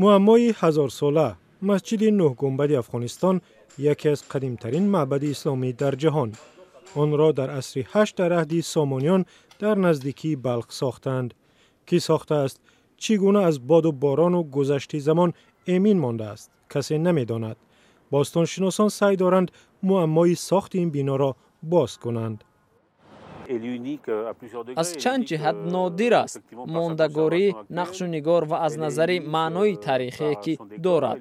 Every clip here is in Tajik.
Муаммои ҳазорсола. Масҷиди Нӯҳгунбади Афғонистон яке аз қадимтарин маъбади исломӣ дар ҷаҳон. Онро дар асри ҳашт дар аҳди Сомониён дар наздикии Балх сохтанд. Кӣ сохтааст? Чӣ гуна аз боду борону гузашти замон эмин мондааст? Касе намедонад. Бостоншиносон саъй доранд, муаммои сохти ин биноро боз кунанд. Аз чанд ҷиҳат нодир аст: мондагорӣ, нақшу нигор ва аз назари маънои таърихие, ки дорад.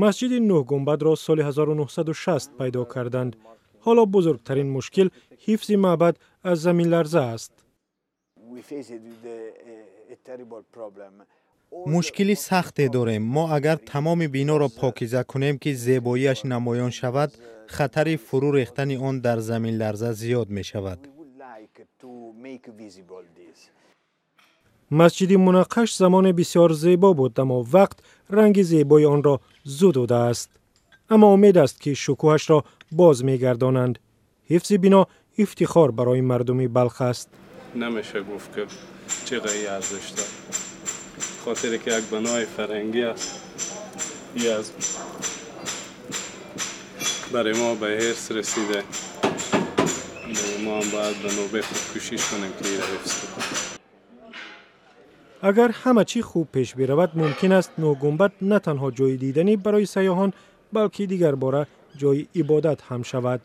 Масҷиди Нӯҳгунбадро соли 1960 пайдо карданд. Ҳоло бузургтарин мушкил ҳифзи маъбад аз заминларза аст. Мушкили сахте дорем. Мо агар тамоми биноро покиза кунем, ки зебоиаш намоён шавад, хатари фурӯ рехтани он дар заминларза зиёд мешавад. Масҷиди мунаққаш замоне бисёр зебо буд, аммо вақт ранги зебои онро зудудааст. Аммо умед аст, ки шукӯҳашро боз мегардонанд. Ҳифзи бино ифтихор барои мардуми Балх аст. Намеша гуфт, ки чӣ арзиш дорад, хотире ки як бинои фарҳангӣ аст. И аз барои мо ба ҳирс расида. Мо ҳам бояд ба нобаи худ кӯшиш кунем, ки инро ҳифз кунем. Агар ҳама чӣ хуб пеш биравад, мумкин аст Нӯҳгунбад на танҳо ҷои диданӣ барои сайёҳон, балки дигарбора ҷои ибодат ҳам шавад.